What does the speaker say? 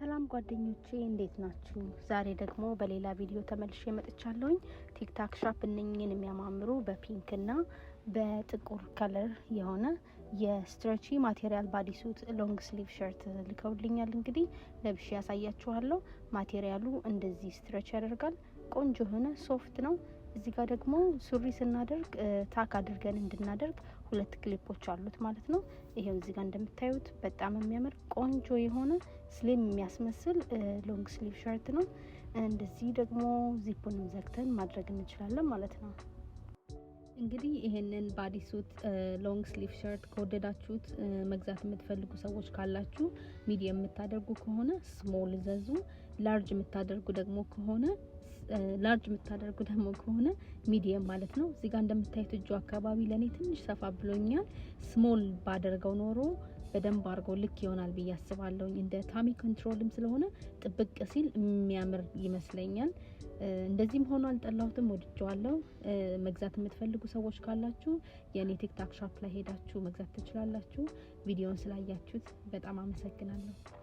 ሰላም ጓደኞቼ፣ እንዴት ናችሁ? ዛሬ ደግሞ በሌላ ቪዲዮ ተመልሼ መጥቻለሁኝ። TikTok Shop እነኝን የሚያማምሩ በ pink እና በጥቁር color የሆነ የ stretchy material bodysuit long sleeve shirt ልከውልኛል። እንግዲህ ለብሼ ያሳያችኋለሁ። Material ኡ እንደዚህ stretch ያደርጋል። ቆንጆ የሆነ soft ነው። እዚህ ጋር ደግሞ ሱሪ ስናደርግ tuck አድርገን እንድናደርግ ሁለት ክሊፖች አሉት ማለት ነው። ይሄው እዚህ ጋር እንደምታዩት በጣም የሚያምር ቆንጆ የሆነ slim የሚያስመስል long sleeve shirt ነው። እንደዚህ ደግሞ ዚፑንም ዘግተን ማድረግ እንችላለን ማለት ነው። እንግዲህ ይሄንን bodysuit long sleeve shirt ከወደዳችሁት፣ መግዛት የምትፈልጉ ሰዎች ካላችሁ፣ medium የምታደርጉ ከሆነ small እዘዙ። Large የምታደርጉ ደግሞ ከሆነ medium ማለት ነው። እዚህ ጋር እንደምታዩት እጁ አካባቢ ለእኔ ትንሽ ሰፋ ብሎኛል። Small ባደርገው ኖሮ በደንብ አድርጎ ልክ ይሆናል ብዬ አስባለሁኝ። እንደ tummy control ም ስለሆነ ጥብቅ ሲል የሚያምር ይመስለኛል። እንደዚህም ሆኖ አልጠላሁትም፣ ወድጀዋለሁ። መግዛት የምትፈልጉ ሰዎች ካላችሁ የእኔ TikTok Shop ላይ ሄዳችሁ መግዛት ትችላላችሁ። ቪዲዮን ስላያችሁት በጣም አመሰግናለሁ።